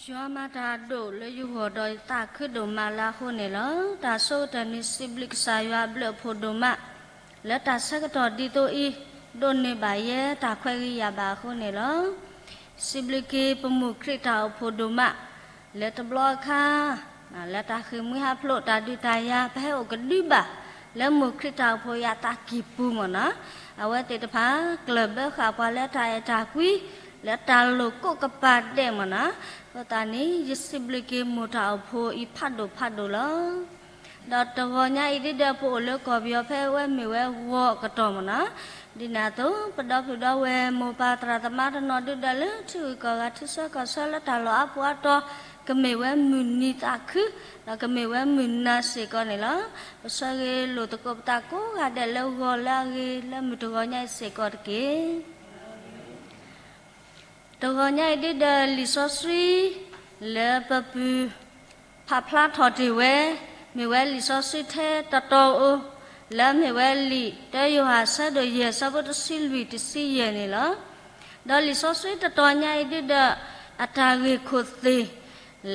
ယွၤမၤတၢ်ဒိၣ်လၢယဂီၢ်ဒီးယသးခုဒိၣ်မးလၢအဃိန့ၣ်လီၤ. တၢ်ဆိကတၢၢ်န့ၣ် စံးဘျုးကစၢ်ယွၤအဘျုးအဖှိၣ်ဒိၣ်မး လၢတၢ်ဆၢကတီၢ်ဒ်သိးအံၤ ဒိးန့ၢ်ဘၣ်ယဲတၢ်ခွဲးဂ့ၤယာ်ဘၣ်အဃိန့ၣ်လီၤ. စံးဘျုးက့ၤပမိၢ်ခရံာ်တၢ်အိၣ်ဖှိၣ်ဒိၣ်မး လၢတဘျီအခါ လၢတၢ်ဃ့ၢ်မှံဟးဖျိးတၢ်ဒုးတၢ်ယၤ ပဟဲအိၣ်ကဒုဘၣ် လၢမိၢ်ခရံာ်တၢ်အိၣ်ဖှိၣ်အသးကံၢ်ပူၤမ့ၢ်နီၤ, အဝဲသ့ၣ်တဖၣ် ကျၢၢ်ဘၢဃာ်ပှၤလၢတၢ်အဲၣ်တၢ်ကွံ လၢတၢ်လိၣ်ကိးကပၤဒဲးမ့ၢ်နီၤ, အဃိသတးန့ၣ် ယစံးဘျုးက့ၤမိၢ်တၢ်အိၣ်ဖှိၣ်အံၤဖးဒိၣ်ဖးဒိၣ်လီၤ. ဒီးတဂီၤညါအံၤဒ်ဒီး ပအိၣ်လၢကီၢ်ပယီၤဖဲဝဲမ့ၢ်ဝဲဂီၤအကတီၢ်မ့ၢ်နီၤ, ဒ်န့ၣ်အသိး ပဒီပုၢ်ဒီဝဲၢ်မိၢ်ပၢ်သရၣ်သမါတနီၤဒ်ဒီး လၢထံဂုၤကီၢ်ဂၤထံဆၢကီၢ်ဆၢလၢတၢ်လီၢ်အါပူၤအါတီၤ ကမ့ၢ်ဝဲမုၢ်နံၤသးခု ဒီးကမ့ၢ်ဝဲမုၢ်နၤစ့ၢ်ကီးန့ၣ်လီၤ. ပဆၢဂ့ၤလိာ်သကိးပသးကိးဂၤဒဲးလၢဂီၤလၢအဂ့ၤ လၢမုၢ်တဂီၤညါအံၤစ့ၢ်ကီးတက့ၢ်. တဂီၤညါအံၤဒ်ဒီး လံာ်စီဆှံ လၢပပုၢ် ဖးဖျါထီၣ်တ့ၢ်ဝဲ မ့ၢ်ဝဲလံာ်စီဆှံထဲတတီၤဧိၤ လၢမ့ၢ်ဝဲလံာ်တၢယိၤဟၣ်အဆၢဒိၣ်ယဲၢ် အဆၢဖိတဆံလွံၢ်တဆံယဲၢ်န့ၣ်လီၤ. ဒီးလံာ်စီဆှံတတီၤညါအံၤဒ်ဒီး အတၢ်ဂ့ၢ်ခိၣ်သ့ၣ်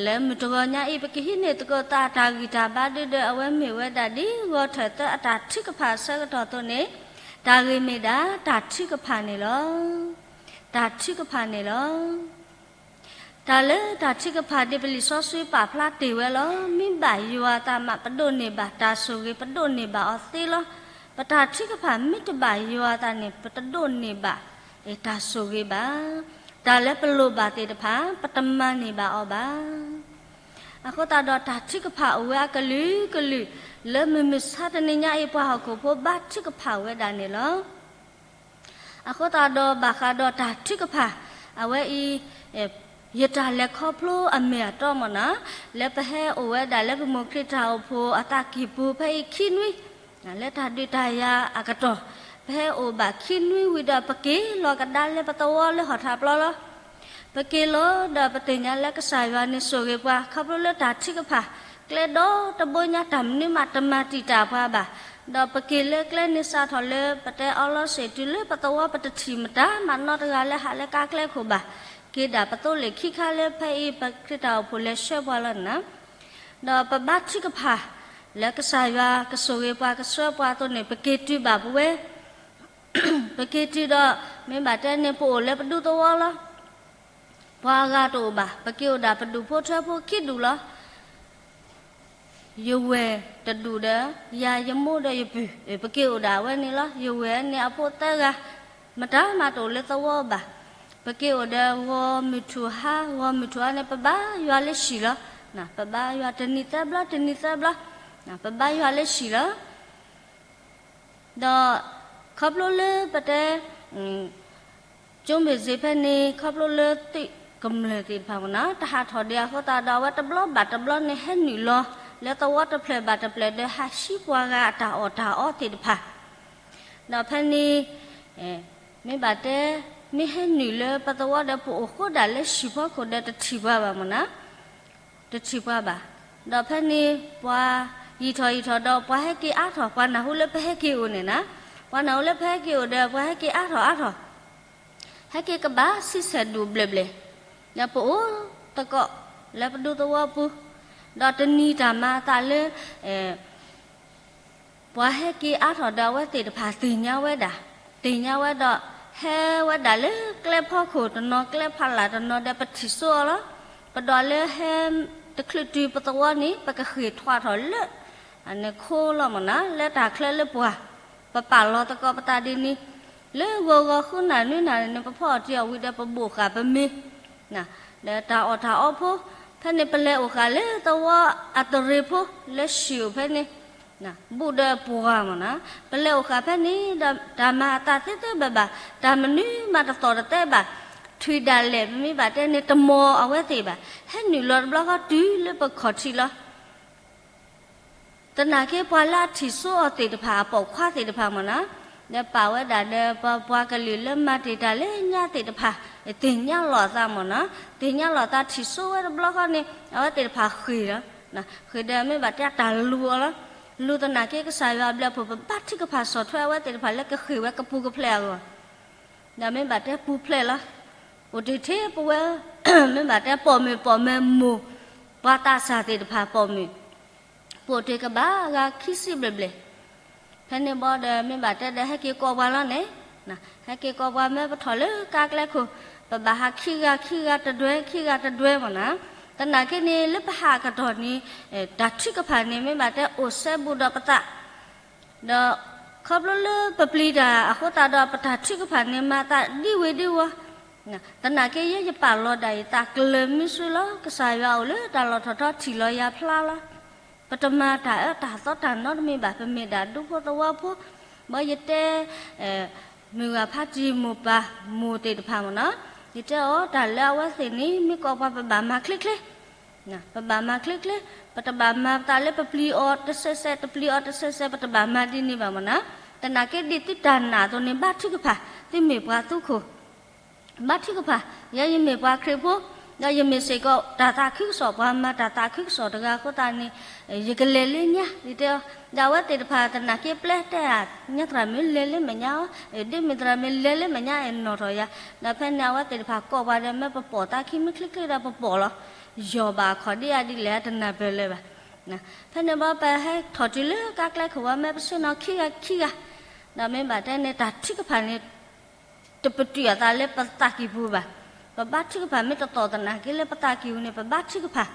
လၢမုၢ်တဂီၤညါအံၤ ပကဟံးန့ၢ်သကိးသးအတၢ်ဂံၢ်တၢ်ဘါဒ်ဒီး အဝဲမ့ၢ်ဝဲဒၣ်ဒ်ဂီၤထၢၣ်သၢအတၢ်ထုကဖၣ်အဆၢကတီၢ်အသိးန့ၣ်, တၢ်ဂ့ၢ်မ့ၢ်ဒၣ်တၢ်ထုကဖၣ်န့ၣ်လီၤ. တၢ်ထုကဖၣ်န့ၣ်လီၤ. တၢ်လၢတၢ်ထုကဖၣ်ဒ်ပလံာ်စီဆှံပာ်ဖျါတ့ၢ်ဝဲလီၤ. မ့ၢ်ဘၣ်ယွၤအသးမး ပဒိးန့ၢ်ဘၣ်တၢ်ဆိၣ်ဂ့ၤ ပဒိးန့ၢ်ဘၣ်အီၤသ့လီၤ. ပတၢ်ထုကဖၣ်မ့ၢ်တဘၣ်ယွၤအသးန့ၣ် ပတဒိးန့ၢ်ဘၣ် တၢ်ဆိၣ်ဂ့ၤဘၣ်. တၢ်လၢပလိၣ်ဘၣ်သ့ၣ်တဖၣ် ပတမၤန့ၢ်ဘၣ်အီၤဘၣ်. အဃိသတးဒီးတၢ်ထုကဖၣ်အိၣ်ဝဲအကလုာ်ကလုာ် လၢမုၢ်မဆါတနံၤညါအံၤ ပှၤဟီၣ်ခိၣ်ဖိဘါထုကဖၣ်ဝဲဒၣ်န့ၣ်လီၤ. အဃိသတးဒီးဘၣ်ဃးဒီးတၢ်ထုကဖၣ် အဝဲအံၤ ယတၢ်လဲၤခီဖျိအမ့ၢ်အတီမ့ၢ်နီၤ, လၢပဟဲအိၣ်ဝဲဒၣ်လၢပမိၢ်ခရံာ်တၢ်အိၣ်ဖှိၣ်အသးကံၢ်ပူၤဖဲအံၤခံနွံ လၢတၢ်ဒုးတၢ်ယၤအကတီၢ်, ပဟဲအိၣ်ဘၣ်ခံနွံဝံၤဒီး ပက့ၤလီၤကဒါလၢပသဝီလၢဟီၣ်ထၣ်ပျီလီၤ. ပက့ၤလီၤဒီးပသ့ၣ်ညါလၢကစၢ်ယွၤန့ၣ်ဆိၣ်ဂ့ၤပှၤ ခီဖျိလၢတၢ်ထုကဖၣ် ကျဲဒီတဘိညါတၢ်မနုၤမးတမၤတံာ်တာ်ပှၤဘၣ်. ဒီးပက့ၤလၢကျဲန့ၣ်စးထီၣ်လၢပတဲအီလီၤစ့ၣ်တုၤလၢပသဝီ ပတထံၣ်မတၤမးနီတဂၤလၢဟးလၢကါကျဲခိၣ်ဘၣ်. က့ၤဒၣ်ပသိလ့ၣ်ခံခါလၢဖဲအံၤ ပခရံာ်တၢ်အိၣ်ဖှိၣ်လဲၤဆှၢပှၤလီၤန့ၣ်, ဒီးပဘါထုကဖၣ် လၢကစၢ်ယွၤကဆိၣ်ဂ့ၤပှၤကဆှၢပှၤအသိးန့ၣ် ပက့ၤတုၤဘၣ်ပဝဲ ပက့ၤတုၤဒီး မ့ၢ်ဘၣ်တဲန့ၣ် ပအိၣ်လၢပဒူသဝီလီၤ. ပှၤအဂၤတအိၣ်ဘၣ်, ပက့ၤအိၣ်ဒၣ်ပဒူၣ်ဖိထၢဖိခံဒူၣ်လီၤ. ယဝဲၢ်တဒူၣ်ဒီး ယၤယမိၢ်ဒီးယပုၢ်, ပက့ၤအိၣ်ဒၣ်ဝဲန့ၣ်လီၤ. ယဝဲၢ်န့ၣ်အဖိသၢဂၤ, မတၤမးတအိၣ်လၢသဝီဘၣ်. ပက့ၤအိၣ်ဒီးဂီၤမုၢ်ထူၣ်ဟါ, ဂီၤမုၢ်ထူၣ်ဟါန့ၣ် ပဘါယွၤလၢဟံၣ်လီၤ. ပဘါယွၤတနံၤသၢဘျီ, တနံၤသၢဘျီ, ပဘါယွၤလၢဟံၣ်လီၤ. ဒီးခီဖျိလၢပတဲ ကၠိမ့ၢ်စ့ဖဲန့ၣ် ခီဖျိလၢသုးကမျၢၢ်သ့ၣ်တဖၣ်မ့ၢ်နီၤ တဟးထီၣ်ဒံးအဃိသတးဒီး အဝဲတဘျီဘၣ်တဘျီန့ၣ် ဟဲနုာ်လီၤ လၢသဝီတဖျၢၣ်ဘၣ်တဖျၢၣ်ဒီး ဟးဟံးပှၤဂၤအတၢ်အီၣ်တၢ်အီသ့ၣ်တဖၣ်. ဒီးဖဲန့ၣ် မ့ၢ်ဘၣ်တဲ မ့ၢ်ဟဲနုာ်လၢပသဝီဒီး ပအိၣ်ဃိဒၣ်လၢဟံၣ်ဖီခိၣ်ဒီးတထံၣ်ပှၤဘၣ်မ့ၢ်နီၤ တထံၣ်ပှၤဘၣ်. ဒီးဖဲန့ၣ် ပှၤယံာ်ထီၣ်ယံာ်ထီၣ်ဒီး ပှၤဟဲက့ၤအါထီၣ် ပှၤနၢ်ဟူလၢပဟဲက့ၤအိၣ်န့ၣ်နီၤ, ပှၤနၢ်ဟူလၢပဟဲက့ၤအိၣ်ဒီး ပှၤဟဲက့ၤအါထီၣ်အါထီၣ်, ဟဲက့ၤကဘၣ်ဆံဆဲၣ်ဒူၣ်ဘျဲၣ်ဘျဲၣ်, ဒီးပအိၣ်သကိးလၢပဒူသဝီပူၤ, ဒီးတနံၤတၢ်မၤအသးလၢ ပှၤဟဲက့ၤအါထီၣ်ဒီး အဝဲသ့ၣ်တဖၣ်သ့ၣ်ညါဝဲဒၣ်, သ့ၣ်ညါဝဲဒီး ဟဲဝဲဒၣ်လၢကျဲဖီခိၣ်တနီၤ ကျဲဖးလၢ်တနီၤဒီး ပထံၣ်စိအီၤလီၤ. ပဒိးလၢဟဲတချုးတုၤပသဝီန့ၣ် ပကဃ့ၢ်ထွးထီၣ်လၢ အန့ၣ်ခိလီၤမ့ၢ်နီၤ လၢတၢ်ချၢလၢပှၤ, ပပာ်လီၤသကိးပသးဒ်န့ၣ်, လၢဂီၤဂီၤဃုနၣ်နွံနၣ်န့ၣ် ပဖီအီၣ်တံၢ်အီၣ်ဝံၤဒီး ပဘိၣ်ဃာ်ပမ့ၤ ဒီးတၢ်အီၣ်တၢ်အီဖိ, ဖဲန့ၣ် ပလဲၤအိၣ်ဃာ်လၢသဝီအတရံးဖိ လၢဟံၣ်အိၣ်ဖဲန့ၣ်, ဘူးဒီးပှၤမ့ၢ်နီၤ, ပလဲၤအိၣ်ဃာ်ဖဲန့ၣ်ဒီး တၢ်မၤအသးသ့သ့ဘၣ်ဘၣ်, တၢ်မနုၤမးတသီၣ်တသဲဘၣ်, ထွံၣ်ဒၣ်လဲာ် ပမ့ၢ်ဘၣ်တဲန့ၣ် တမီၤအဝဲသ့ၣ်ဘၣ်, ဟဲနုာ်လီၤတဘျီဃီတုၤလၢပခီၣ်ထံးလီၤ. သနာ်က့ပှၤလၢအထံၣ်စိအီၤသ့ၣ်တဖၣ် အပိာ်ခွါသ့ၣ်တဖၣ်မ့ၢ်နီၤ, ဒီးပာ်ဝဲဒၣ်ဒီးပှၤကလုာ်လၢမၤတ့ၢ်တၢ်လၢညါသ့ၣ်တဖၣ် သ့ၣ်ညါလီၤအသးမ့ၢ်နီၤ, သ့ၣ်ညါလီၤအသးထံၣ်စိဝဲတဘျီဃီန့ၣ် အဝဲသ့ၣ်တဖၣ်ဃ့ၢ်လီၤ, ဃ့ၢ်ဒီးမ့ၢ်ဘၣ်တဲတၢ်လူၤအီၤလီၤ, လူၤသနာ်က့ကစၢ်ယွၤအဘျုးအဖှိၣ် ပဘါထုကဖၣ်ဆီၣ်ထွဲအဝဲသ့ၣ်တဖၣ်လၢကဃ့ၢ်ဝဲကပူၤကဖျဲးအဂီၢ် ဒီးမ့ၢ်ဘၣ်တဲပူၤဖျဲးလီၤ, အိၣ်တ့ၢ်ထဲပဝဲ မ့ၢ်ဘၣ်တဲပိာ်မုၣ်ပိာ်မၢၤမိၢ် ပှၤသးစၢ်သ့ၣ်တဖၣ်ပိာ်မုၣ် ပိာ်တ့ၢ်ကဘၣ်ဂၤခံဆံဘျဲၣ်ဘျဲၣ်, ဖဲန့ၣ်ဘီဒီး မ့ၢ်ဘၣ်တဲဒီးဟဲက့ၤကိးပှၤလီၤန့ၣ်, ဟဲက့ၤကိးပှၤမၢပထီၣ်လၢကါကျဲခိၣ်, ပဘၣ်ဟးခံဂၤခံဂၤတဒွဲ ခံဂၤတဒွဲမ့ၢ်နီၤ, သနာ်က့န့ၣ် လၢပဟးကတီၢ်န့ၣ် တၢ်ထုကဖၣ်န့ၣ် မ့ၢ်ဘၣ်တဲအိၣ်စဲဘူးဒီးပသး ဒီးခီဖျိလၢပပျံၤတၢ်အဃိသတးဒီး ပတၢ်ထုကဖၣ်န့ၣ် မၤသးဒ်ဝ့ၤဒ်ဝီၤ, သနာ်က့ယဲယပာ်လီၤဒၣ်ယသးကလၢၤမုဆူလီၤ. ကစၢ်ယွၤအိၣ်လၢတၢ်လီၢ်ထီၣ်ထီထံၣ်လီၤယၤဖျါလီၤ. ပတမၤတၢ်အၢတၢ်သီတၢ်နီတမံၤဘၣ်, ပမ့ၢ်ဒၣ်ဒူဖိသဝီဖိ, ဘီယတဲ မုၢ်ဂၤဖါတံၢ်မိၢ်ပၢ်မိၢ်သ့ၣ်တဖၣ်မ့ၢ်နီၤ, ယတဲအီၤတၢ်လၢအဝဲသ့ၣ်န့ၣ် မ့ၢ်ကိးပှၤပဘၣ်မၤချ့ချ့ ပဘၣ်မၤချ့ချ့, ပတဘၣ်မၤပသးလၢပပျံၤအီၤတစဲးစဲး တပျံၤအီၤတစဲးစဲး ပတဘၣ်မၤဒ်န့ၣ်ဘၣ်မ့ၢ်နီၤ, သနာ်က့ဒ်သုတၢ်နာ်အသိးန့ၣ် ဘါထုကဖၣ်, သုမ့ၢ်ပှၤသူခိၣ် ဘါထုကဖၣ်, ယဲယမ့ၢ်ပှၤခရံာ်ဖိ, ဒီးယမ့ၢ်စ့ၢ်ကီးတၢ်သးခုကစီၣ် ပှၤမၤတၢ်သးခုကစီၣ်တဂၤအဃိသတးန့ၣ်, ယကလဲၤလၢညါ ယတဲအီၤ, ဒီးအဝဲသ့ၣ်တဖၣ်သနာ်က့ပျဲတဲဧါ, ညါသရၣ်မုၣ်လဲၤလၢမဲာ်ညါအီၤ, ဒ်မ့ၢ်သရၣ်မုၣ်လဲၤလၢမဲာ်ညါအနီၣ်ထီၣ်ယၤ, ဒီးဖဲန့ၣ်အဝဲသ့ၣ်တဖၣ်ကိးပှၤဒီး မ့ၢ်ပပိာ်သးခံမ့ၢ်ချ့ချ့ဒီးပပိာ်လီၤ, ယီၢ်ဘၣ်အခီၣ်ဒ်အါဒ်လဲၣ်တနၢ်ပၢၢ်လၢၤဘၣ်. ဖဲန့ၣ်ဘီပဟဲထီၣ်တုၤလၢကါကျဲခိၣ်ဝဲ မ့ၢ်ပဆ့ၣ်နီၤခံဂၤခံဂၤ, ဒီးမ့ၢ်ဘၣ်တဲန့ၣ် တၢ်ထုကဖၣ်န့ၣ် တပတုာ်အသးလၢပသးကံၢ်ပူၤဘၣ်. ပဘါထုကဖၣ်မ့ၢ်တသီၣ်သနာ်က့လၢပသးကံၢ်ပူၤန့ၣ် ပဘါထုကဖၣ်,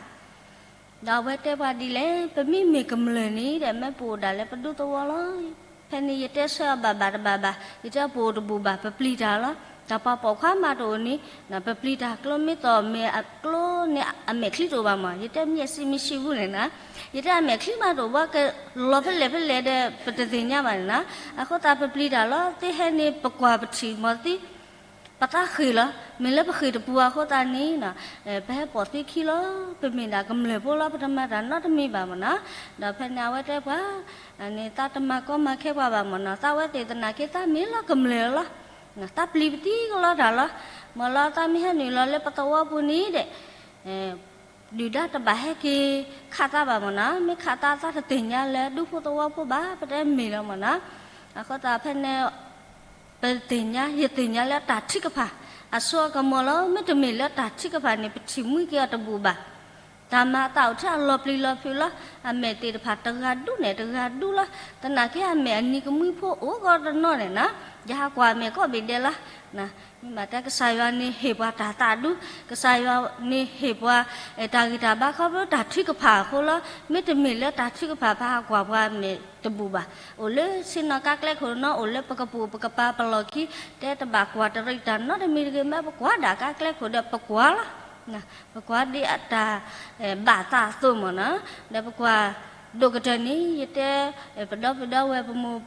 ဒီးအဝဲတဲပှၤဒ်လဲၣ်, ပမ့မ့ၢ်ကမျၢၢ်န့ၣ်ဒီး မ့ၢ်ပအိၣ်ဒၣ်လၢပဒူသဝီလီၤ. ဖဲန့ၣ်ယတဲဆၢအဘၣ်ဘၣ်တဘၣ်ဘၣ်, ယတဲပအိၣ်တဘူၣ်ဘၣ် ပပျံၤတၢ်လီၤ. တၢ်ပှၤပိာ်ခွါမးတအိၣ်န့ၣ်, ပပျံၤတၢ်ကျိမ့ၢ်သီၣ်မ့ၢ်ကျိန့ၣ် အမဲာ်ချံတအိၣ်ဘၣ်မး, ယတဲမ့ၢ်အစံးမ့ၢ်ဆံးဘူးန့ၣ်နီၤ, ယတဲအမဲာ်ချံမးတအိၣ်ဘၣ် ကလီၤဖဲလဲၣ်ဖဲလဲၣ်ဒီး ပတသ့ၣ်ညါဘၣ်န့ၣ်နီၤ. အဃိသတးပပျံၤတၢ်လီၤ, သုဟဲန့ၣ်ပကွၢ်ပထံၣ်မးသံ ပသးဃ့ၢ်လီၤ. မ့ၢ်လၢပဃ့ၢ်တပူၤအဃိသတးန့ၣ်, ပဟဲပိာ်သုခံလီၤ. ပမ့ၢ်ဒၣ်ကမျၢၢ်ဖိလီၤ, ပတမၤတၢ်နီတမံၤဘၣ်မ့ၢ်နီၤ. ဒီးဖဲန့ၣ်အဝဲတဲပှၤ, န့ၣ်သးတမၤကီမၤခဲပှၤဘၣ်မ့ၢ်နီၤ. သးဝဲသ့ၣ်သနာ်က့ သးမ့ၢ်လီၤကမျၢၢ်လီၤ. သးပျံၤပသံကလီတၢ်လီၤ. မ့ၢ်လီၤသးမ့ၢ်ဟဲနုာ်လီၤလၢပသဝီပူၤန့ၣ်ဒီး ဒုၣ်ဒါတဘၣ်ဟဲက့ၤခးသးဘၣ်မ့ၢ်နီၤ. မ့ၢ်ခးသး သးတသ့ၣ်ညါလၢဒူဖိသဝီဖိဘၣ်, ပတဲမ့ၢ်လီၤမ့ၢ်နီၤ. အဃိသတးဖဲန့ၣ် ပသ့ၣ်ညါ, ယသ့ၣ်ညါလၢတၢ်ထုကဖၣ် အစိအကမီၤလီၤ. မ့တမ့ၢ်လၢတၢ်ထုကဖၣ်န့ၣ် ပထံၣ်မှံက့ၤအီၤတဘူၣ်ဘၣ်. တၢ်မၤအသးအိၣ်ထဲအလီၤပျံၤလီၤဖုးလီၤ. အမဲာ်သ့ၣ်တဖၣ်တဂၤဒူၣ်န့ၣ်တဂၤဒူၣ်လီၤ. သနာ်က့အမဲာ်အနံၤကမှံဖိအိၣ်ကီးတနီၤန့ၣ်နီၤ. ယဟးကွၢ်အမဲာ်ကိးဘ့ၣ်ဒဲးလီၤ. မ့ၢ်ဘၣ်တဲကစၢ်ယွၤန့ၣ်ဟ့ၣ်ပှၤတၢ်သးဒူ, ကစၢ်ယွၤန့ၣ်ဟ့ၣ်ပှၤ တၢ်ဂံၢ်တၢ်ဘါခီဖျိတၢ်ထုကဖၣ်အဃိလီၤ. မ့တမ့ၢ်လၢတၢ်ထုကဖၣ် ပဟးကွၢ်ပှၤအမဲာ်တဘူၣ်ဘၣ်. အိၣ်လၢဆ့ၣ်နီၤကါကျဲခိၣ်နီၤ, အိၣ်လၢပကပိာ်ပကပၤပလီၢ်ခံ, တဲတဘၣ်ကွၢ်တရံးတၢ်နီတမံၤတဂ့ၤ, မ့ၢ်ပကွၢ်ဒၣ်ကါကျဲခိၣ်ဒီးပကွၢ်လီၤ. ပကွၢ်ဒ်အတၢ်ဘၣ်သးအသိးမ့ၢ်နီၤ. ဒီးပကွၢ်ဒိၣ်ကတၢၢ်န့ၣ် ယတဲ ပဒီပုၢ်ဒီဝဲၢ်ပမိၢ်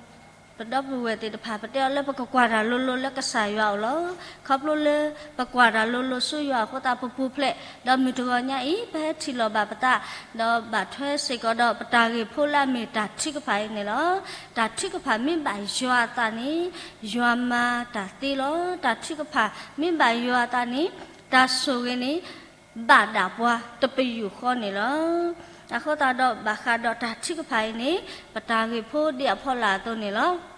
ပဒီပုၢ်ဝဲၢ်သ့ၣ်တဖၣ် ပတဲအီၤလၢပကကွၢ်တၢ်လိၤလိၤလၢကစၢ်ယွၤအအိၣ်လီၤ. ခီဖျိလၢပကွၢ်တၢ်လိၤလိၤဆူယွၤအဃိသတး ပပူၤဖျဲး, ဒီးမုၢ်တဂီၤညါအံၤ ပဟဲထံၣ်လီၤဘၣ်ပသး, ဒီးဘၣ်ထွဲစ့ၢ်ကီးဒီးပတၢ်ဂ့ၢ်ဖိလၢအမ့ၢ်တၢ်ထုကဖၣ်အံၤန့ၣ်လီၤ. တၢ်ထုကဖၣ်မ့ၢ်ဘၣ်ယွၤအသးန့ၣ် ယွၤမၤတၢ်သ့လီၤ. တၢ်ထုကဖၣ်မ့ၢ်ဘၣ်ယွၤအသးန့ၣ် တၢ်ဆိၣ်ဂ့ၤန့ၣ် ဘၣ်ဒၣ်ပှၤတပယူာ်ဃီန့ၣ်လီၤ. အဃိသတးဒီးဘၣ်ဃးဒီးတၢ်ထုကဖၣ်အံၤန့ၣ် ပတၢ်ဂ့ၢ်ဖိဒ်အဖီလာ်အသိးန့ၣ်လီၤ.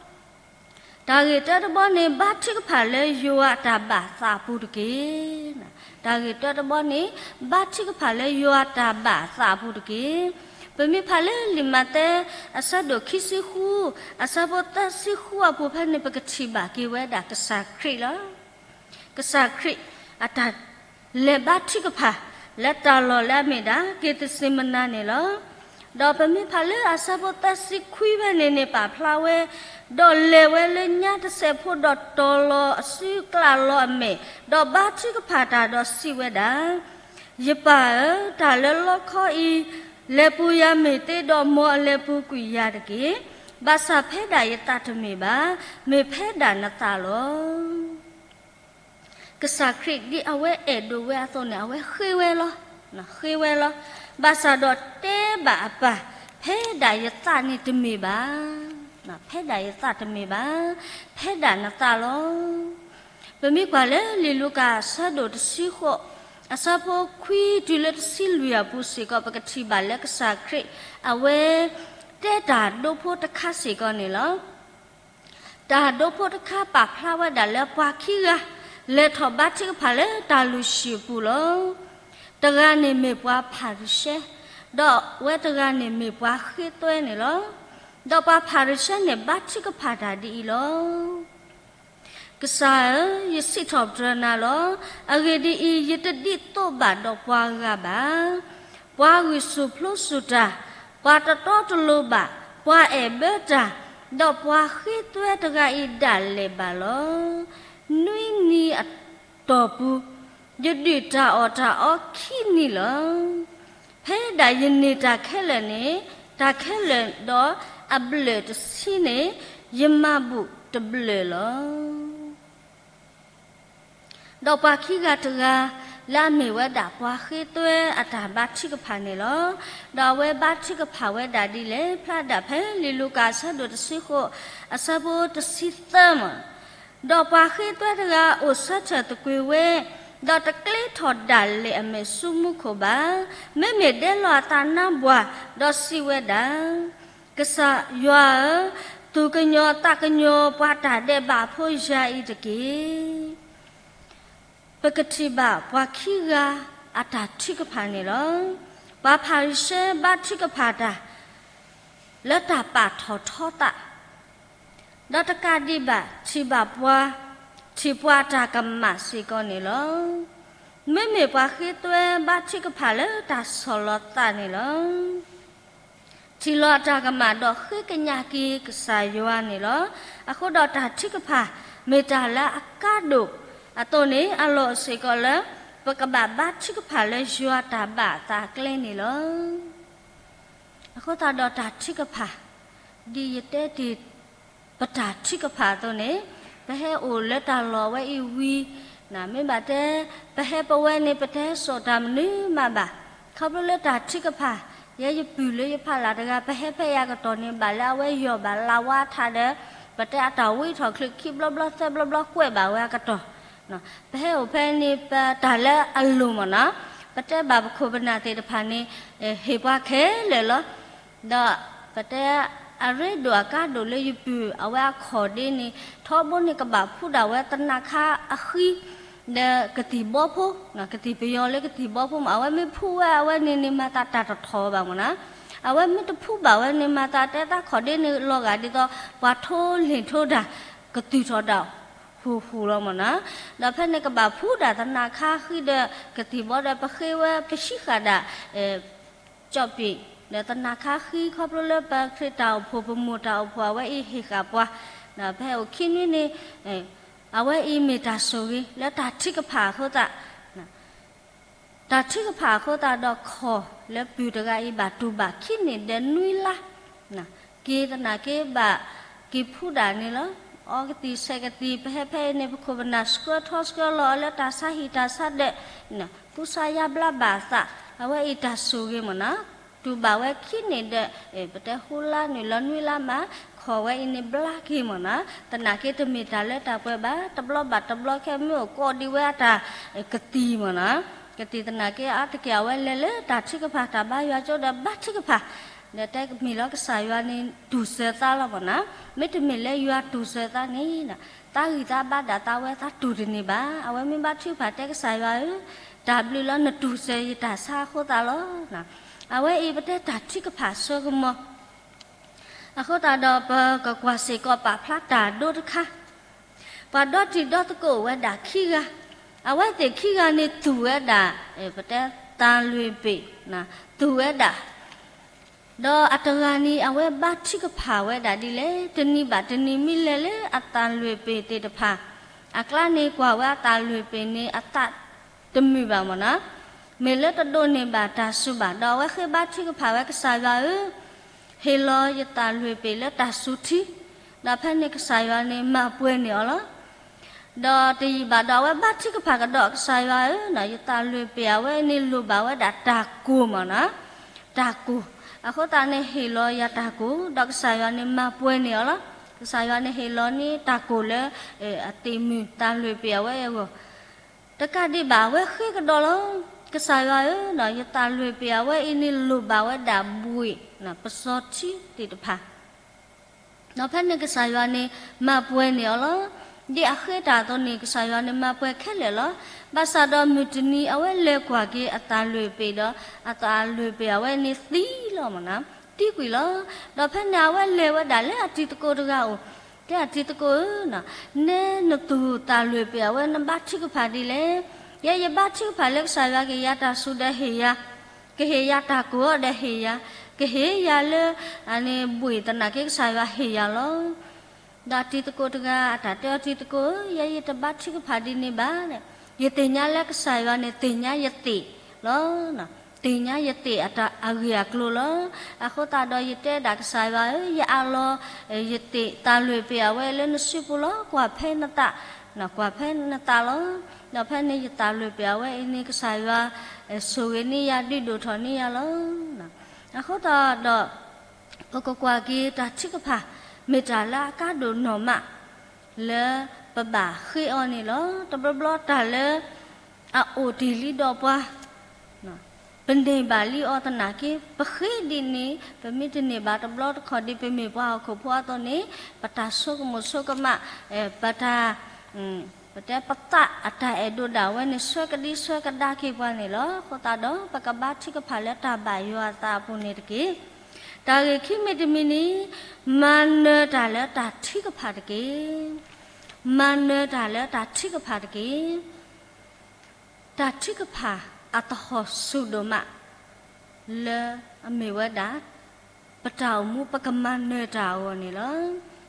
တၢ်ဂ့ၢ်တၢတဘီန့ၣ် ဘါထုကဖၣ်လၢယွၤအတၢ်ဘၣ်သးအပူၤတက့ၢ်. တၢ်ဂ့ၢ်တၢတဘီန့ၣ် ဘါထုကဖၣ်လၢယွၤအတၢ်ဘၣ်သးအပူၤတက့ၢ်. ပမ့ၢ်ဖးလၢလံာ်မးသဲ အဆၢဒိၣ်ခံဆံဃု, အဆၢဖိသၢဆံဃုအပူၤဖဲန့ၣ် ပကထံၣ်ဘၣ်က့ၤဝဲဒၣ်ကစၢ်ခရံာ်လီၤ. ကစၢ်ခရံာ်အတၢ်လဲၤဘါထုကဖၣ် လၢတၢ်လီၢ်လၢအမ့ၢ်ဒၣ် က့ၤသစ့မနၤန့ၣ်လီၤ. ဒီးပမ့ၢ်ဖးလၢအဆၢဖိသၢဆံခွံဖဲန့ၣ်န့ၣ် ပာ်ဖျါဝဲ, ဒီးလဲၤဝဲလၢညါတစဲးဖိဒီးတီၤလီၤအစု ကျးလီၤအမဲာ်, ဒီးဘါထုကဖၣ်တၢ်ဒီးစံးဝဲဒၣ်, ယပၢ်ဧၢ, တၢ်လၢလီခီအံၤ လဲၤပူၤယၤမ့ၢ်သ့ဒီး မ်အလဲၤပူၤကွံာ်ယၤတက့ၢ်. ဘၣ်ဆၣ်ဖဲဒၣ်ယသးတမ့ၢ်ဘၣ်, မ့ၢ်ဖဲဒၣ်နသးလီၤ. ကစၢ်ခရံာ်ဒ်အဝဲအဲၣ်ဒိးဝဲအသိးန့ၣ် အဝဲဃ့ဝဲလီၤ. ဃ့ဝဲလီၤ. ဘၣ်ဆၣ်ဒီးတဲဘၣ်အပၢ်, ဖဲဒၣ်ယသးန့ၣ်တမ့ၢ်ဘၣ်. ဖဲဒၣ်ယသးတမ့ၢ်ဘၣ်, ဖဲဒၣ်နသးလီၤ. ပမ့ၢ်ကွၢ်လၢလံာ်လူၤကၣ်အဆၢဒိၣ်တဆံဃိး, အဆၢဖိခွံတုၤလၢတဆံလွံၢ်အပူၤစ့ၢ်ကီး ပကထံၣ်ဘၣ်လၢကစၢ်ခရံာ် အဝဲတဲတၢ်ဒိဖိတခါစ့ၢ်ကီးန့ၣ်လီၤ. တၢ်ဒိဖိတခါပာ်ဖျါဝဲဒၣ်လၢပှၤခံဂၤ, လဲၤထီၣ်ဘါထုကဖၣ်လၢတၢ်လုၢ်ဟံၣ်အပူၤလီၤ. တဂၤန့ၣ်မ့ၢ်ပှၤဖၤရံၤၡဲ, ဒီးအဝဲတဂၤန့ၣ်မ့ၢ်ပှၤဃ့သွဲန့ၣ်လီၤ. ဒီးပှၤဖၤရံၤၡဲန့ၣ်ဘါထုကဖၣ်တၢ်ဒ်အံၤလီၤ. ကစၢ်ဧၢ, ယစံးထီၣ်ပတြၢၤနၤလီၤ. အဂ့ၢ်ဒ်အံၤ, ယတဒ်သိးဘၣ်ဒီးပှၤဂၤဘၣ်. ပှၤဂုာ်ဆူၣ်ဖျိဆူၣ်တၢ်, ပှၤတတီတလိၤဘၣ်, ပှၤအဲၣ်ဘၢတၢ်, ဒီးပှၤဃ့သွဲတဂၤအံၤဒၣ်လဲာ်ဘၣ်လီၤ. နွံနံၤအတီၢ်ပူၤ, ယဒုၣ်တၢ်အီၣ်တၢ်အီခံနံၤလီၤ. ဖဲဒၣ်ယန့ၢ်တၢ်ခဲလၢာ်န့ၣ်, တၢ်ခဲလၢာ်ဒီးအဘျၢၣ်တဆံန့ၣ်, ယမၤဘူၣ်တဘျၢၣ်လီၤ. ဒီးပှၤခံဂၤတဂၤ, လၢအမ့ၢ်ဝဲဒၣ်ပှၤဃ့သွဲအတၢ်ဘါထုကဖၣ်န့ၣ်လီၤ. ဒီးအဝဲဘါထုကဖၣ်ဝဲဒၣ်ဒ်လဲၣ်, ဖျါဒၣ်ဖဲလံာ်လူၤကၣ်အဆၢဒိၣ်တဆံဃိး, အဆၢဖိတဆံသၢမး, ဒီးပှၤဃ့သွဲတဂၤအိၣ်ဆၢထၢၣ်သကွ့ၤဝဲ, ဒီးတကျ့ထီၣ်ဒၣ်လဲာ်အမဲာ်ဆူမူခိၣ်ဘၣ်. မ့မ့ၢ်ဒဲလီၤအသးနါဘှၢ်, ဒီးစံးဝဲဒၣ်, ကစၢ်ယွၤဧၢ, သူၣ်ကညီၤသးကညီၤပှၤတၢ်ဒဲးဘးဖိယၤအံၤတက့ၢ်. ပကထံၣ်ဘၣ်ပှၤခံဂၤအတၢ်ထုကဖၣ်န့ၣ်လီၤ. ပှၤဖၤရံၤၡဲဘါထုကဖၣ်တၢ် လၢတၢ်ပာ်ထီၣ်ထီသး, ဒီးတကးဒံးဘၣ် ထံၣ်ဘၣ်ပှၤ, ထံၣ်ပှၤတၢ်ကမၣ်စ့ၢ်ကီးန့ၣ်လီၤ. မ့မ့ၢ်ပှၤဃ့သွဲဘါထုကဖၣ်လၢတၢ်ဆီၣ်လီၤသးန့ၣ်လီၤ. ထံၣ်လီၤအတၢ်ကမၣ်ဒီးဃ့ကညးက့ၤကစၢ်ယွၤန့ၣ်လီၤ. အဃိဒီးတၢ်ထုကဖၣ် မ့ၢ်တၢ်လၢအကါဒိၣ်အသိးန့ၣ် အလီၢ်အိၣ်စ့ၢ်ကီးလၢ ပကဘၣ်ဘါထုကဖၣ်လၢယွၤတၢ်ဘၣ်အသးအကျဲန့ၣ်လီၤ. အဃိသတးဒီးတၢ်ထုကဖၣ်, ဒ်ယတဲတ့ၢ် ပတၢ်ထုကဖၣ်အသိးန့ၣ်, ပဟဲအိၣ်လၢတၢ်လီၢ်ဝဲအံၤဝံၤ, မ့ၢ်ဘၣ်တဲ, ပဟဲပဝဲန့ၣ် ပတဟဲစိာ်တၢ်မနုၤမးဘၣ်. ခီဖျိလၢတၢ်ထုကဖၣ်, ယဲယပုၢ်လၢယဖးလၢ်တဂၤ ပဟဲဖဲအံၤအကတီၢ်န့ၣ် ဘၣ်လၢအဝဲယီၢ်ဘၣ်လၢဝါထးဒီး, ပတဲအတၢ်ဝံထီၣ်ချုးခံဘျီဘျီသၢဘျီဘျီကွဲးဘၣ်ဝဲအကတီၢ် ပဟဲအိၣ်ဖဲန့ၣ် ပတၢ်လၢအလိၤမ့ၢ်နီၤ, ပတဲဘၣ်ပခိၣ်ပနၢ်သ့ၣ်တဖၣ်န့ၣ်, ဟ့ၣ်ပှၤခဲလၢာ်လီၤ. ဒီးပတဲအရ့ဒိၣ်အကါဒိၣ်လၢယပုၢ်အဝဲအခီၣ်ဒ့န့ၣ်, ထီဘိန့ၣ်ကဘၣ်ဖှူဒၣ်ဝဲသနးခါအဃံ, ဒီးကသံၣ်ဘီဖိ, ကသံၣ်ပယီၤလၢကသံၣ်ဘီဖိမး, အဝဲမ့ၢ်ဖှူဝဲအဝဲန့ၣ်န့ၣ် မၤသးတၢ်တထီၣ်ဘၣ်မ့ၢ်နီၤ, အဝဲမ့ၢ်တဖှူဘၣ်ဝဲန့ၣ် မၤသးတဲသးခီၣ်ဒ့န့ၣ်လီၤဂာ်ဒ်သိး ပှၤထိလ့ၣ်ထိတၢ်, ကတုၤထီၣ်ဒၣ် ဟူးဟူးလီၤမ့ၢ်နီၤ, ဒီးဖဲန့ၣ်ကဘၣ်ဖှူဒၣ်သနးခါဃံဒီး ကသံၣ်ဘီဒီး ပဃ့ဝဲပဟံးဃာ်ဒၣ် ကၠီၣ်ပံာ်, ဒီးသနးခါဃံခီဖျိလၢပခရံာ်တၢ်အိၣ်ဖှိၣ် ပမိၢ်တၢ်အိၣ်ဖှိၣ်အဝဲအံၤဟ့ၣ်ဃာ်ပှၤ, ဒီးဖဲအိၣ်ခံနွံန့ၣ်, အဝဲအံၤမ့ၢ်တၢ်ဆိၣ်ဂ့ၤလၢတၢ်ထုကဖၣ်အဃိသတး တၢ်ထုကဖၣ်အဃိသတးဒီးခီၣ်လၢပုၢ်တဂၤအံၤဘၣ်တူၢ်ဘၣ်ခံနံၣ်ဒီးနွံလါ, က့ၤသနာ်က့ဘၣ်က့ၤဖှူဒၣ်န့ၣ်လီၤ. အီကသံၣ်ဆဲးကသံၣ် ပဟဲဖဲအံၤန့ၣ် ပခိၣ်ပနၢ်ဆှၢထီဆှၢလီၤအီၤလၢတၢ်ဆါဟံၣ်တၢ်ဆါဒၢး, ကူစါယါဘျါဘၣ်အသး, အဝဲအံၤတၢ်ဆိၣ်ဂ့ၤမ့ၢ်နီၤ, တူၢ်ဘၣ်ဝဲခံနံၣ်ဒီး ပတဲဃုလါနုာ်လီၤနွံလါမး, ခီၣ်ဝဲအံၤန့ၣ်ဘျါက့ၤမ့ၢ်နီၤ, သနာ်က့တမ့ၢ်တၢ်လၢတၢ်ပှဲၤဘၣ်, တဘျီဘၣ်တဘျီခဲမ့ၢ်အိၣ်ကိးဒံးဝဲအတၢ်ကသံၣ်မ့ၢ်နီၤ, ကသံၣ်သနာ်က့အါတက့ၢ် အဝဲလဲၤလၢတၢ်ထုကဖၣ်တၢ်ဘါယွၤကၠိဒီးဘါထုကဖၣ်, ဒီးတဲကမ့ၢ်လီၤကစၢ်ယွၤန့ၣ် တူၢ်စၢၤသးလီၤမ့ၢ်နီၤ, မ့တမ့ၢ်လၢယွၤတူၢ်စၢၤသးန့ၣ်, သးဂံၢ်သးဘါဒၣ်သးဝဲသးတူၢ်တန့ၢ်ဘၣ်, အဝဲမ့ၢ်ဘါထုကဖၣ်တဲကစၢ်ယွၤဧၢ, တၢ်ဘျုးလၢနတူၢ်စၢၤယတၢ်ဆါအဃိသတးလီၤ. အဝဲအံၤပတဲတၢ်ထုကဖၣ်အစိကမီၤ အဃိသတးဒီးပကကွၢ်စ့ၢ်ကီးပာ်ဖျါတၢ်ဒိတခါ, ပှၤဒီတံၤဒီသကိးအိၣ်ဝဲဒၣ်ခံဂၤ, အဝဲသ့ၣ်ခံဂၤန့ၣ်သူၣ်ဝဲဒၣ်, ပတဲသၣ်လွံၢ်ပ့ၤ, သူၣ်ဝဲဒၣ်, ဒီးအတဂၤန့ၣ် အဝဲဘါထုကဖၣ်ဝဲဒၣ်ဒ်လဲၣ်, တနံၤဘၣ်တနံၤမ့ၢ်လဲၤလၢအသၣ်လွံၢ်ပ့ၤသ့ၣ်တဖၣ် အကျါန့ၣ်ကွၢ်ဝဲအသၣ်လွံၢ်ပ့ၤန့ၣ် အသၣ်တမုာ်ဘၣ်မ့ၢ်နီၤ, မ့ၢ်လၢတဒိးန့ၢ်ဘၣ်တၢ်စူၤဘၣ်, ဒီးအဝဲဃ့ဘါထုကဖၣ်ဝဲကစၢ်ယွၤဧၢ, ဟ့ၣ်လီၤယသၣ်လွံၢ်ပ့ၤလၢတၢ်စူၤထံ, ဒီးဖဲန့ၣ်ကစၢ်ယွၤန့ၣ်မၤပှဲၤန့ၢ်အီၤလီၤ. ဒီးတယံာ်ဘၣ်ဒီးအဝဲဘါထုကဖၣ်ကဒီးကစၢ်ယွၤဧၢ, ယသၣ်လွံၢ်ပ့ၤအဝဲန့ၣ်လိၣ်ဘၣ်ဝဲဒၣ်တၢ်ကိၢ်မ့ၢ်နီၤ, တၢ်ကိၢ်, အဃိသတးန့ၣ်ဟ့ၣ်လီၤယၤတၢ်ကိၢ်, ဒီးကစၢ်ယွၤန့ၣ်မၤပှဲၤန့ၢ်အီၤလီၤ. ကစၢ်ယွၤန့ၣ်ဟ့ၣ်လီၤန့ၢ်တၢ်ကိၢ်လၢ အသ့ၣ်မုၢ်သၣ်လွံၢ်ပ့ၤအဝဲအဂီၢ်, တကးဒံးဘၣ်အဝဲဃ့ကဒီးလီၤ, ကစၢ်ယွၤဧၢ, ယသၣ်လွံၢ်ပ့ၤအဝဲအံၤန့ၣ်လိၣ်ဘၣ်ဝဲဒၣ်ဘှံး, ပစီၤထံသ့ၣ်တဖၣ် ဒီးဖဲန့ၣ်ကစၢ်ယွၤန့ၣ်မၤပှဲၤန့ၢ်အီၤလီၤ. ဒ်အဃ့တၢ်အသိးန့ၣ် ကစၢ်ယွၤန့ၣ်မၤပှဲၤခဲလၢာ်လီၤ. ဘၣ်ဆၣ်ဒီးမုၢ်တနံၤအဝဲလဲၤကွၢ်က့ၤအတၢ်လွဲၢ်ပ့ၤဒီး အတၢ်လွဲၢ်ပ့ၤအဝဲန့ၣ်သံလီၤမၢ်နီၤ, သံကွံာ်လီၤ. ဒီးဖဲန့ၣ်အဝဲလဲၤဝဲဒၣ်လၢအတံၤသကိးတဂၤအိၣ်, တဲအတံၤသကိးဧၢ, နဲနတူၢ်တၢ်လွဲၢ်ပ့ၤအဝဲ နဘါထုကဖၣ်ဒ်လဲၣ်. ယဲယဘါထုကဖၣ်လၢကစၢ်ယွၤကဟ့ၣ်ယၤတၢ်စူၤဒီးဟ့ၣ်ယၤ, ကဟ့ၣ်ယၤတၢ်ကိၢ်အီၤဒီးဟ့ၣ်ယၤ, ကဟ့ၣ်ယၤလၢ အန့ၣ်ဘှ့ၣ်သနာ်က့ ကစၢ်ယွၤဟ့ၣ်ယၤလီၤ. ဒီးတံၤသကိးတဂၤအတၢ်တဲအီၤ တံၤသကိးဧၢ, ယဲယတဘါထုကဖၣ်ဒ်န့ၣ်ဘၣ်, ယသ့ၣ်ညါလၢကစၢ်ယွၤန့ၣ် သ့ၣ်ညါယသ့ၣ်လီၤ. သ့ၣ်ညါယသ့ၣ်အတၢ်အဂ့ၢ်အကျိၤလီၤ. အဃိသတးဒီးယတဲဒၣ်ကစၢ်ယွၤဧၢ, ယအးလီၤ ယသ့ၣ်တၢ်လွဲၢ်ပ့ၤအဝဲလၢနစုပူၤလီၤ. ကွၢ်ဖဲနသး, ကွၢ်ဖဲနသးလီၤ. ဒီးဖဲန့ၣ်ယတၢ်လွဲၢ်ပ့ၤအဝဲအံၤန့ၣ် ကစၢ်ယွၤဆိၣ်ဂ့ၤန့ၢ်ယၤ ဒုးဒိၣ်ထီၣ်န့ၢ်ယၤလီၤ. အဃိသတးဒီး ပကကွၢ်က့ၤတၢ်ထုကဖၣ် မ့ၢ်တၢ်လၢအကါဒိၣ်နီၢ်မး လၢပဘၣ်ဃ့အီၤန့ၣ်လီၤ. တဘျီဘျီတၢ်လၢအအိၣ်တ့ၢ်လံဒီးပှၤ ပန့ၢ်ဘၣ်လံအီၤသနာ်က့ ပဃ့ဒ်န့ၣ် ပမ့ၢ်တန့ၢ်ဘၣ်တဘျီတခီၣ်ဒ်ပမ့ၢ်ပှၤဟီၣ်ခိၣ်ဖိအသိးန့ၣ် ပတၢ်ဆိကမိၣ်ဆိကမး ပတၢ် ပတဲပသးအတၢ်အဲၣ်ဒိးဒၣ်ဝဲန့ၣ် ဆှၢကဒံဆှၢကဒါက့ၤပှၤန့ၣ်လီၤ. အဃိသတးဒီး ပကဘါထုကဖၣ်လၢတၢ်ဘၣ်ယွၤအသးအပူၤန့ၣ်တက့ၢ်. တၢ်ဂ့ၢ်ခံမံၤတမံၤန့ၣ် မၤနၢၤတၢ်လၢတၢ်ထုကဖၣ်တက့ၢ်. မၤနၢၤတၢ်လၢတၢ်ထုကဖၣ်တက့ၢ်. တၢ်ထုကဖၣ်အသဟီၣ်ဆူၣ်ဒိၣ်မး လၢအမ့ၢ်ဝဲဒၣ် ပတၢ်အိၣ်မူ ပကမၤနၢၤတၢ်အဂီၢ်န့ၣ်လီၤ.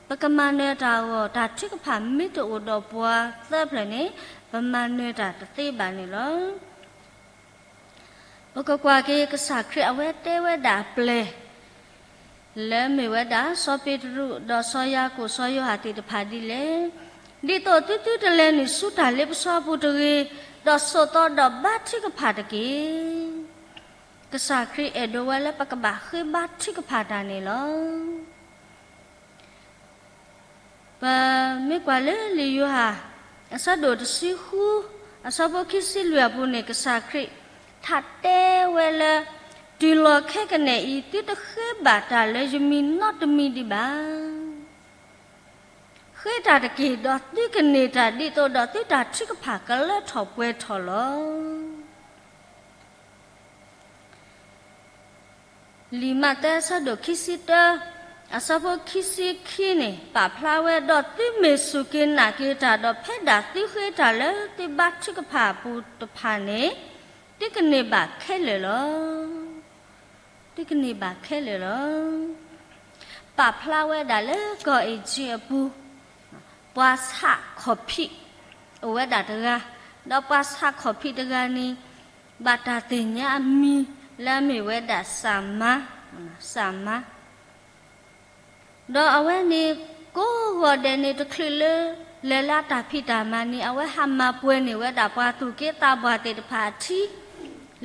ပကမၤနၢၤတၢ်အဂီၢ် တၢ်ထုကဖၣ်မ့ၢ်တအိၣ်ဒီးပှၤသၢဖျၢၣ်န့ၣ် ပမၤနၢၤတၢ်တသ့ဘၣ်န့ၣ်လီၤ. ပကကွၢ်က့ၤကစၢ်ခရံာ်အဝဲတဲဝဲဒၣ်အပျဲၢ် လၢမ့ၢ်ဝဲဒၣ် စီၤပ့းတရူး ဒီးစီၤယၤကိာ် စီၤယိၤဟၣ်သ့ၣ်တဖၣ်ဒ်လဲၣ်. ဒ်သိးသုသုတလဲၤနုာ်ဆူတၢ်လ့ပစီအပူၤတဂ့ၤ, ဒီးဆိးသီဒီးဘါထုကဖၣ်တက့ၢ်. ကစၢ်ခရံာ်အဲၣ်ဒိးဝဲလၢပကဘၣ်ဃ့ဘါထုကဖၣ်တၢ်န့ၣ်လီၤ. ပမ့ၢ်ကွၢ်လၢလံာ်ယိၤဟၣ် အဆၢဒိၣ်တဆံဃု အဆၢဖိခံဆံလွံၢ်အပူၤန့ၣ် ကစၢ်ခရံာ်ထါတဲဝဲလၢ တုၤလီၤခဲကနံၣ်အံၤ သုတဃ့ဘၣ်တၢ်လၢယမံၤနီတမံၤဒံးဘၣ်. ဃ့တၢ်တက့ၢ်ဒီးသုကန့ၢ်တၢ်ဒ်သိးဒီးသုတၢ်ထုကဖၣ်ကလၢထီၣ်ပှဲၤထီၣ်လီၤ. လံာ်မးသဲအဆၢဒိၣ်ခံဆံတၢ အဆၢဖိခံဆံခံန့ၣ် ပာ်ဖျါဝဲဒီးသုမ့ၢ်စူၢ်က့ၤနာ်က့ၤတၢ်ဒီးဖဲဒၣ်သုဃ့တၢ်လၢသုဘါထုကဖၣ်အပူၤတဖၣ်န့ၣ် သုကန့ၢ်ဘၣ်ခဲလၢာ်လီၤ. သုကန့ၢ်ဘၣ်ခဲလၢာ်လီၤ. ပာ်ဖျါဝဲဒၣ်လၢကီၢ်အ့ၣ်ကၠံအပူၤ ပှၤဆးခီၣ်ဖံး အိၣ်ဝဲဒၣ်တဂၤ, ဒီးပှၤဆးခီၣ်ဖံးတဂၤန့ၣ် ဘၣ်တၢ်သ့ၣ်ညါအမံၤလၢအမ့ၢ်ဝဲဒၣ်စၤမါ, စၤမါ ဒီးအဝဲန့ၣ် ကိးဂီၤဒဲးန့ၣ် တချုးလၢ လဲၤလၢအတၢ်ဖံးတၢ်မၤန့ၣ် အဝဲဟးမၤပှဲၤန့ၢ်ဝဲဒၣ်ပှၤသူၣ်က့သးပှၢ်သ့ၣ်တဖၣ်အထံ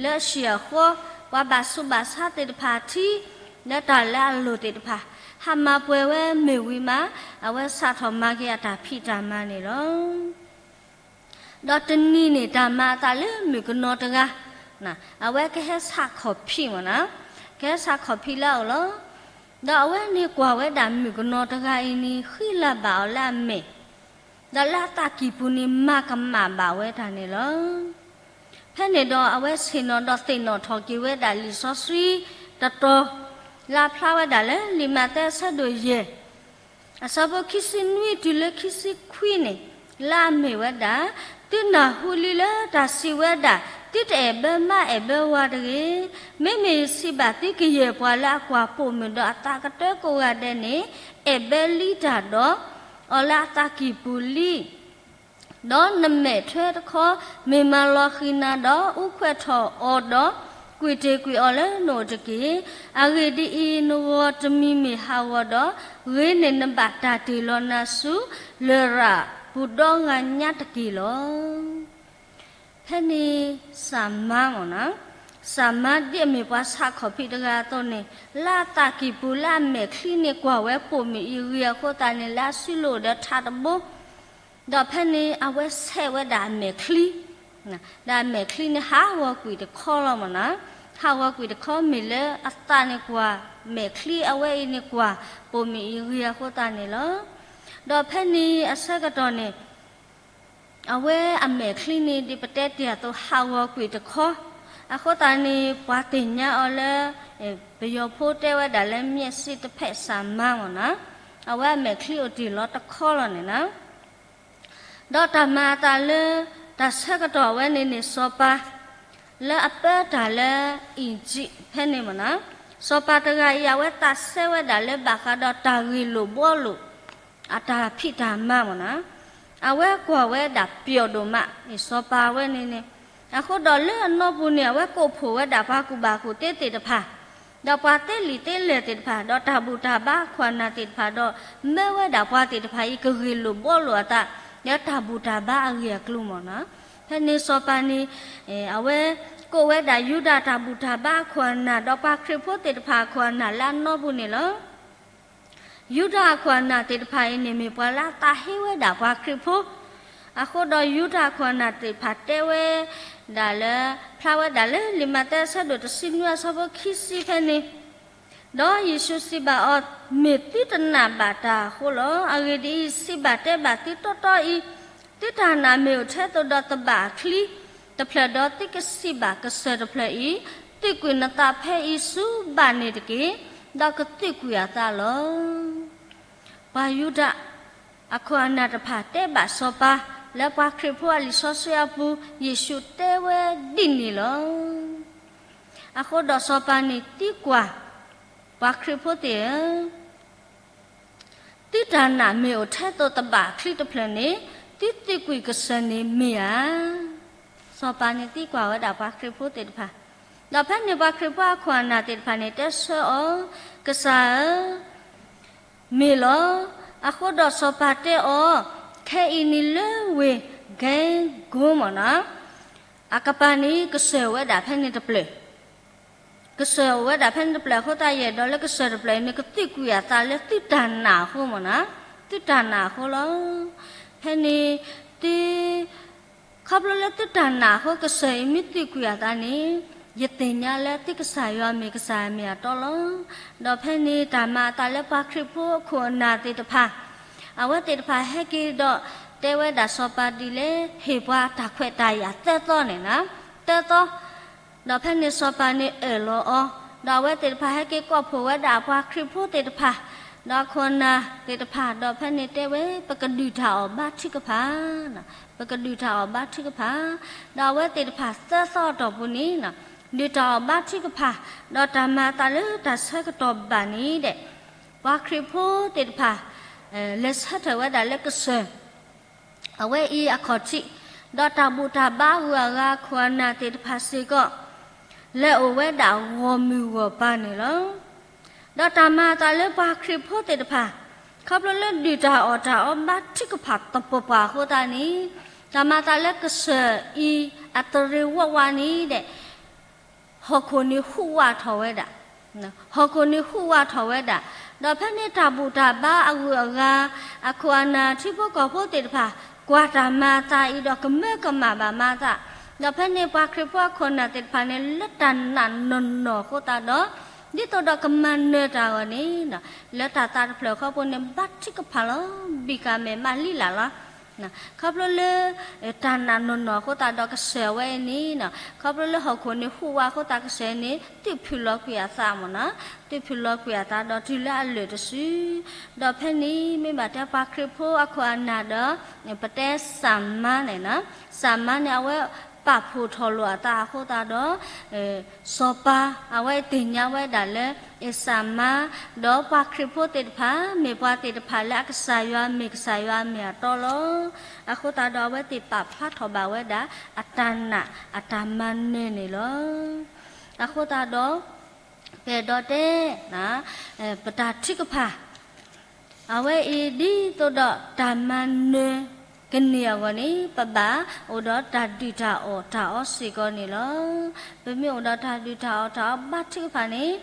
လၢအဟံၣ်အဃီ, ပှၤဘၣ်ဆူးဘၣ်ဆါသ့ၣ်တဖၣ်အထံ လၢတၢ်လၢအလိၣ်သ့ၣ်တဖၣ် ဟးမၤပှဲၤဝဲမ့ၢ်ဝံၤမး အဝဲစးထီၣ်မၤက့ၤအတၢ်ဖံးတၢ်မၤန့ၣ်လီၤ. ဒီးတနံၤန့ၣ် တၢ်မၤအသးလၢမုၣ်ကနီၤတဂၤ, အဝဲကဟဲဆးခီၣ်ဖံးမ့ၢ်နီၤ, ကဟဲဆးခီၣ်ဖံးလၢအအိၣ်လီၤ. ဒီးအဝဲန့ၣ်ကွၢ်ဝဲဒၣ်မုၣ်ကနီၤတဂၤအံၤန့ၣ် ဃံလၤဘၣ်အီၤလၢအမဲာ်, ဒီးလၢအသးကံၢ်ပူၤန့ၣ် မၤကမၣ်ဘၣ်ဝဲတၢ်န့ၣ်လီၤ. ဖဲန့ၣ်ဒီးအဝဲဆ့ၣ်နီၤဒီးသ့ၣ်နီၣ်ထီၣ်က့ၤဝဲဒၣ်လံာ်စီဆှံတတီၤ လၢအဖျါဝဲဒၣ်လၢလံာ်မးသဲအဆၢဒိၣ်ယဲၢ် အဆၢဖိခံဆံနွံတုၤလၢခံဆံခွံန့ၣ် လၢအမ့ၢ်ဝဲဒၣ်, သုနၢ်ဟူလံလၢတၢ်စံးဝဲဒၣ်, သုတအဲၣ်ဘၢမါအဲၣ်ဘၢဝၤတဂ့ၤ. မ့မ့ၢ်ယစံးဘၣ်သုကယဲၢ်ပှၤလၢအကွၢ်ပိာ်မုၣ်ဒီးအသးကတၢၢ်ကိးဂၤဒဲးန့ၣ်, အဲၣ်ဘၢလံတၢ်ဒီး အီၤလၢအသးကံၢ်ပူၤလံ. ဒီးနမဲာ်ထွဲတခီ မ့ၢ်မၤလီၤဃံၤနၤဒီး အူခွဲးထီၣ်အီၤဒီး ကွံာ်တ့ၢ်ကွံာ်အီၤလၢနအိၣ်တက့ၢ်. အဂ့ၢ်ဒ်အံၤ, နဂီၢ်တမံၤမ့ၢ်ဟးဂီၤဒီး, ဂ့ၤန့ၢ်နဘၣ်တၢ်တ့ၢ်လီၤနၤဆူ လရာ်ပူၤဒီဂၤညါတက့ၢ်လီၤ. ဖဲန့ၣ် စၤမါမ့ၢ်နီၤ, စၤမါဒ်အမ့ၢ်ပှၤဆးခီၣ်ဖံးတဂၤအသိးန့ၣ် လၢအသးကံၢ်ပူၤလၢအမဲာ်ချံန့ၣ် ကွၢ်ဝဲပိာ်မုၣ်အံၤဂ့ၤအဃိသတးန့ၣ် လၢအစုလိၣ်ဒီးထးတဘိ ဒီးဖဲန့ၣ် အဝဲဆဲးဝဲဒၣ်အမဲာ်ချံ, ဒီးအမဲာ်ချံန့ၣ် ဟးဂီၤကွံာ်တခီလီၤမ့ၢ်နီၤ, ဟးဂီၤကွံာ်တခီမ့ၢ်လၢအသးန့ၣ်ကွၢ်, မဲာ်ချံအဝဲအံၤန့ၣ်ကွၢ်, ပိာ်မုၣ်အံၤဂ့ၤအဃိသတးန့ၣ်လီၤ. ဒီးဖဲန့ၣ်အဆၢကတီၢ်န့ၣ် အဝဲအမဲာ်ချံန့ၣ် ဒ်ပတဲတ့ၢ်အသိး ဟးဂီၤကွံာ်တခီ, အဃိသတးန့ၣ် ပှၤသ့ၣ်ညါအီၤလၢ ပယီၤဖိတဲဝဲဒၣ်လၢ မျက်စိတစ်ဖက် စမ်းမါ မ့ၢ်နီၤ, အဝဲအမဲာ်ချံအိၣ်တ့ၢ်လီၤတခီလီၤန့ၣ်နီၤ. ဒီးတၢ်မၤအသးလၢ တၢ်ဆၢကတီၢ်အဝဲန့ၣ်န့ၣ် စီၤပၤ လၢအပၢတၢ်လၢ အံၣ်စံၣ်ဖဲန့ၣ်မ့ၢ်နီၤ, စီၤပၤတဂၤအံၤ အဝဲသးစဲဝဲဒၣ်လၢဘၣ်ဃးဒီးတၢ်ဂ့ၢ်လိာ်ဘှီလိာ် အတၢ်ဖံးတၢ်မၤမ့ၢ်နီၤ, အဝဲကွၢ်ဝဲဒၣ်ပျီဒိၣ်မး အံၤစီၤပၤဝဲန့ၣ်န့ၣ်, အဃိဒီးလၢအနီၢ်ပူၤန့ၣ် အဝဲကိးဖှိၣ်ဝဲဒၣ်ပှၤကူၣ်ဘၣ်ကူၣ်သ့သ့ၣ်တဖၣ် ဒီးပှၤသ့လံာ်သ့လဲၢ်သ့ၣ်တဖၣ် ဒီးတၢ်ဘူၣ်တၢ်ဘါအခိၣ်အနၢ်သ့ၣ်တဖၣ် ဒီးမၢဝဲဒၣ်ပှၤသ့ၣ်တဖၣ်အံၤ ကဂ့ၢ်လိာ်ဘှီလိာ်အသး လၢတၢ်ဘူၣ်တၢ်ဘါအဂ့ၢ်အကျိၤမ့ၢ်နီၤ. ဖဲန့ၣ်စီၤပၤန့ၣ် အဝဲကိးဝဲဒၣ်ယူဒၤတၢ်ဘူၣ်တၢ်ဘါအခိၣ်အနၢ် ဒီးပှၤခရံာ်ဖိသ့ၣ်တဖၣ်အခိၣ်အနၢ်လၢအနီၢ်ပူၤန့ၣ်လီၤ. ယူဒၤအခိၣ်အနၢ်သ့ၣ်တဖၣ်အံၤန့ၣ် မ့ၢ်ပှၤလၢအသးဟ့ဝဲဒၣ်ပှၤခရံာ်ဖိ, အဃိဒီးယူဒၤအခိၣ်အနၢ်သ့ၣ်တဖၣ်တဲဝဲဒၣ်လၢ ဖျါဝဲဒၣ်လၢလံာ်မးသဲအဆၢဒိၣ်တဆံနွံ အဆၢဖိခံဆံဖဲန့ၣ်, ဒီးယ့ၣ်ၡူးစံးဘၣ်အီၤ, မ့ၢ်သုတနာ်ဘၣ်တၢ်အဃိလီၤ. အဂ့ၢ်ဒ်အံၤ, စံးဘၣ်တဲဘၣ်သုတီတီအံၤ, သုတၢ်နာ်မ့ၢ်အိၣ်ထဲသိးဒီးသဘၣ်အချံတဖျၢၣ်ဒီး သုကစံးဘၣ်ကစၢၢ်တဖျၢၣ်အံၤ, သုးကွံာ်နသးဖဲအံၤဆူဘၣ်န့ၣ်တက့ၢ်, ဒီးကသုးကွံာ်အသးလီၤ. ပှၤယူဒၤအခိၣ်အနၢ်တဖၣ်တဲဘၣ်စီၤပၤ လၢပှၤခရံာ်ဖိအလံာ်စီဆှံအပူၤ ယ့ၣ်ၡူးတဲဝဲဒ်န့ၣ်လီၤ. အဃိဒီးစီၤပၤန့ၣ်သံကွၢ် ပှၤခရံာ်ဖိသ့ၣ်ဧၢ, သုတၢ်နာ်မ့ၢ်အိၣ်ထဲသိးသဘၣ်အချံတဖျၢၣ်န့ၣ် သုသုးကွံာ်ကစၢၢ်န့ၣ်မ့ၢ်ဧါ. စီၤပၤန့ၣ်သံကွၢ်ဝဲဒၣ်ပှၤခရံာ်ဖိသ့ၣ်တဖၣ်, ဒီးဖဲန့ၣ်ပှၤခရံာ်ဖိအခိၣ်အနၢ်သ့ၣ်တဖၣ်န့ၣ် တဲဆၢအီၤ, ကစၢ်ဧၢ, မ့ၢ်လီၤ. အဃိဒီးစီၤပၤတဲအီၤ, ခဲအံၤန့ၣ်လၢဝ့ၢ်ကဲကိမ့ၢ်နီၤ, အကပၤန့ၣ်ကစၢၢ်ဝဲဒၣ်ဖဲန့ၣ်တဖျၢၣ် ကစၢၢ်အိၣ်ဝဲဒၣ်ဖဲန့ၣ်တဖျၢၣ်အဃိသတး ယအဲၣ်ဒိးလၢကစၢၢ်တဖျၢၣ်အံၤန့ၣ် ကသုးကွံာ်အသးလၢသုတၢ်နာ်အဃိမ့ၢ်နီၤ, သုတၢ်နာ်အဃိလီၤ. ဖဲန့ၣ်သု ခီဖျိလၢသုတၢ်နာ်အဃိ ကစၢၢ်အံၤမ့ၢ်သုးကွံာ်အသးန့ၣ်, ယသ့ၣ်ညါလၢသုကစၢ်ယွၤမ့ၢ်ကစၢ်မ့ၢ်အတီလီၤ. ဒီးဖဲန့ၣ်တၢ်မၤအသးလၢပှၤခရံာ်ဖိအခိၣ်အနၢ်သ့ၣ်တဖၣ်, အဝဲသ့ၣ်တဖၣ်ဟဲက့ၤဒီးတဲဝဲဒၣ်စီၤပၤဒ်လဲၣ်, ဟ့ၣ်ပှၤတၢ်ခွဲးတၢ်ယာ်သၢသီန့ၣ်နီၤ, သၢသီ ဒီးဖဲန့ၣ်စီၤပၤန့ၣ်အၢၣ်လီၤအီၤ, ဒီးအဝဲသ့ၣ်တဖၣ်ဟဲက့ၤကိးဖှိၣ်ဝဲဒၣ်ပှၤခရံာ်ဖိသ့ၣ်တဖၣ်, ဒီးအခိၣ်အနၢ်သ့ၣ်တဖၣ်, ဒီးဖဲန့ၣ်တဲဝဲ ပကဒုၣ်တၢ်အီၣ်ဘါထုကဖၣ်, ပကဒုၣ်တၢ်အီၣ်ဘါထုကဖၣ်, ဒီးအဝဲသ့ၣ်တဖၣ်သၢသီအတီၢ်ပူၤန့ၣ်, ဒုၣ်တၢ်အီၣ်ဘါထုကဖၣ်, ဒီးတၢ်မၤအသးလၢတၢ်ဆၢကတီၢ်ဘၣ်န့ၣ်ဒီး, ပှၤခရံာ်ဖိသ့ၣ်တဖၣ် လဲၤဆၢထၢၣ်ဝဲဒၣ်လၢကစၢၢ် အဝဲအံၤအခီၣ်ထံး, ဒီးတၢ်ဘူၣ်တၢ်ဘါအဂုၤအဂၤအခိၣ်အနၢ်သ့ၣ်တဖၣ်စ့ၢ်ကီး, လဲၤအိၣ်ဝဲဒၣ်ဂီၢ်မုၢ်ဂီၢ်ပၤန့ၣ်လီၤ. ဒီးတၢ်မၤအသးလၢပှၤခရံာ်ဖိသ့ၣ်တဖၣ်, ခီဖျိလၢဒုၣ်တၢ်အီၣ်တၢ်အီဘါထုကဖၣ်သပှၢ်ပှၢ်အဃိသတးန့ၣ်, တၢ်မၤအသးလၢကစၢၢ်အံၤအတရံးဝးဝးန့ၣ်ဒီး ဟီၣ်ခိၣ်န့ၣ်ဟူးဝးထီၣ်ဝဲဒၣ်, ဟီၣ်ခိၣ်န့ၣ်ဟူးဝးထီၣ်ဝဲဒၣ်, ဒီးဖဲန့ၣ်တၢ်ဘူၣ်တၢ်ဘါအဂုၤအဂၤ, အခိၣ်အနၢ်ထံဖိကီၢ်ဖိသ့ၣ်တဖၣ်, ကွၢ်တၢ်မၤအသးအံၤဒီးကမၢကမၣ်ဘၣ်မၤအသး, ဒီးဖဲန့ၣ်ပှၤခရံာ်ဖိအခိၣ်အနၢ်သ့ၣ်တဖၣ်န့ၣ် လၢတၢ်နာ်နီၢ်နီၢ်အဃိသတးဒီး, ဒ်သိးဒီးကမၤနၢၤတၢ်အဂီၢ်န့ၣ်, လၢတၢ်သးတဖျၢၣ်ဃီပူၤန့ၣ် ဘါထုကဖၣ်လီၤ, ဘံၣ်ကၣ်မဲာ်မးလံလၢ်လီၤ. ခီဖျိလၢ တၢ်နာ်နီၢ်နီၢ်အဃိသတးဒီးကစၢၢ်ဝဲအံၤန့ၣ်, ခီဖျိလၢဟီၣ်ခိၣ်န့ၣ်ဟူးဝးအဃိသတးကစၢၢ်န့ၣ် သုးဖုၣ်လီၤကွံာ်အသးမ့ၢ်နီၤ, သုးဖုၣ်လီၤကွံာ်အသးဒီးတုၤလၢအလၢာ်တစု, ဒီးဖဲန့ၣ်မ့ၢ်ဘၣ်တဲပှၤခရံာ်ဖိအခိၣ်အနၢ်ဒီး, ပတဲစၢ်မါန့ၣ်နီၤ, စၢ်မါန့ၣ် အဝဲပာ်ဖှိၣ်ထီၣ်လိာ်အသးအဃိသတးဒီး စီၤပၤ အဝဲသ့ၣ်ညါဝဲဒၣ်လၢ အ့ၣ်စၢ်မါ, ဒီးပှၤခရံာ်ဖိသ့ၣ်တဖၣ် မ့ၢ်ပှၤသ့ၣ်တဖၣ်လၢအကစၢ်ယွၤမ့ၢ်ကစၢ်ယွၤမ့ၢ်အတီလီၤ. အဃိသတးဒီးအဝဲသ့ၣ်ပာ်ဖျါထီၣ်ဘၣ်ဝဲဒၣ် အတၢ်နာ်အတၢ်မၤနၢၤန့ၣ်လီၤ. အဃိသတးဒီး ပအဲၣ်ဒိးတဲ ပတၢ်ထုကဖၣ် အဝဲအံၤဒ်သိးဒီးတၢ်မၤနၢၤကန့ၢ်အဂီၢ်န့ၣ် ပဘၣ်အိၣ်ဒီးတၢ်ဒုၣ်တၢ်အီၣ်တၢ်အီစ့ၢ်ကီးန့ၣ်လီၤ. ပမ့ၢ်အိၣ်ဒီးတၢ်ဒုၣ်တၢ်အီၣ်တၢ်အီဘါထုကဖၣ်န့ၣ်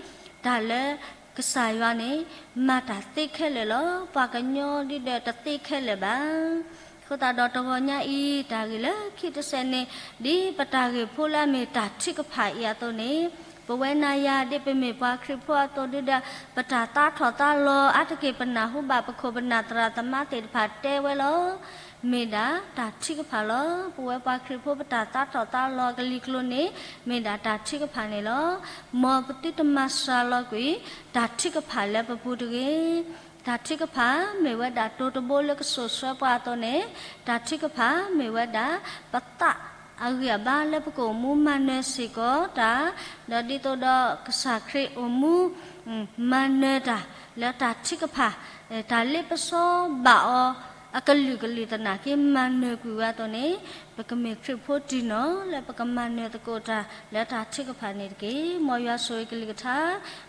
တၢ်လၢကစၢ်ယွၤန့ၣ် မၤတၢ်သ့ခဲလၢာ်လီၤ. ပှၤကညီဒ်ဒီးတသ့ခဲလၢာ်ဘၣ်. အဃိသတးဒီးတဂီၤညါအံၤ တၢ်ဂ့ၢ်လၢခံတစဲးန့ၣ် ဒ်ပတၢ်ဂ့ၢ်ဖိလၢအမ့ၢ်တၢ်ထုကဖၣ်အံၤအသိးန့ၣ် ပဝဲနၤယၤဒ်ပမ့ၢ်ပှၤခရံာ်ဖိအသိးဒုဒီး ပတၢ်သးထီၣ်သးလီၤအါတက့ၢ် ပနၢ်ဟူဘၣ်ပခိၣ်ပနၢ်သရၣ်သမါသ့ၣ်တဖၣ်တဲဝဲလီၤ. မ့ၢ်ဒၣ်တၢ်ထုကဖၣ်လီၤ. ပဝဲပှၤခရံာ်ဖိပတၢ်သးထီၣ်သးလီၤကလံၤကျိၤန့ၣ် မ့ၢ်ဒၣ်တၢ်ထုကဖၣ်န့ၣ်လီၤ. မ်ပသုတမၤစှၤလီၤကွံာ် တၢ်ထုကဖၣ်လၢပပူၤတဂ့ၤ. တၢ်ထုကဖၣ်မ့ၢ်ဝဲဒၣ်တိၤတဘိလၢကစိာ်ဆှၢပှၤအသိးန့ၣ်, တၢ်ထုကဖၣ်မ့ၢ်ဝဲဒၣ် ပသးအဂံၢ်အဘါလၢပကအိၣ်မူမၤနၢၤစ့ၢ်ကီးတၢ်, ဒီးဒ်သိးဒီးကစၢ်ခရံာ်အိၣ်မူ မၤနၢၤတၢ်လၢတၢ်ထုကဖၣ်, တၢ်လ့ပစီဘၣ်အီၤ အကလုာ်ကလုာ်သနာ်က့မၤနၢၤကွံာ်ဝဲအသိးန့ၣ်, ပကမ့ၢ်ခရံာ်ဖိတံၢ်နီၢ်လၢပကမၤနၢၤသကိးတၢ်လၢတၢ်ထုကဖၣ်န့ၣ်တက့ၢ်. မ်ယွၤဆိၣ်ဂ့ၤကလုၢ်ကထါ,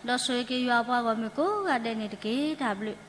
ဒီးဆိၣ်ဂ့ၤက့ၤယွၤအပှၤဂီၢ်မုၢ်ကိးဂၤဒဲးန့ၣ်တက့ၢ်. တၢ်ဘျုး